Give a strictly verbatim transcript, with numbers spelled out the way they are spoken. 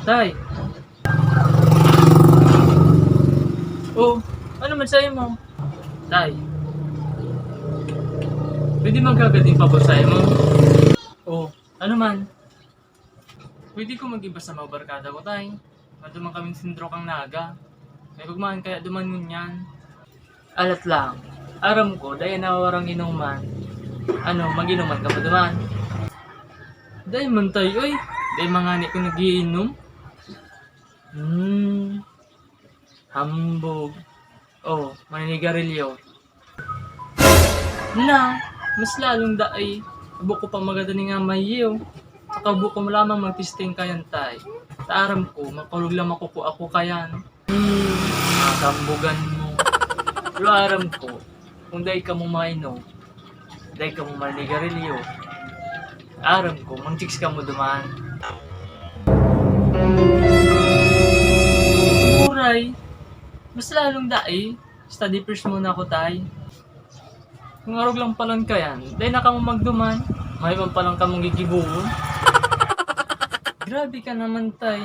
Tay. Oh, ano man sa'yo mo? Tay. Pwede magkagating pa po sa'yo mo? Oh, ano man? Pwede ko mag-iba sa mga barkada ko, tay. Maduman kaming sentro kang Naga. May kugmaan kaya duman ngunyan. Alat lang. Aram ko, dai na warang inuman. Ano, mag-inuman ka pa duman? Dai man, tay, oy. Dai mangani ko nag-iinom. Hmm. Hambog. Oh, maninigarilyo. Na, mas lalong dai. Buko pa maganda ni nga mayo. Saka buko mo lamang magtisting kayan, tay. Sa aram ko, makulog lang makukuha ko kayan. Hmm, mga kambugan mo. Pero aram ko, kung dai ka mo mainom, dai ka mo maninigarilyo, aram ko, mang-chicks ka mo duman. Uray, mas lalong dai. Study first muna ako, tay. Kung arog lang palan kayan, dai na kamo magduman. May man palan kamong gigibohon. Grabe ka naman, tay.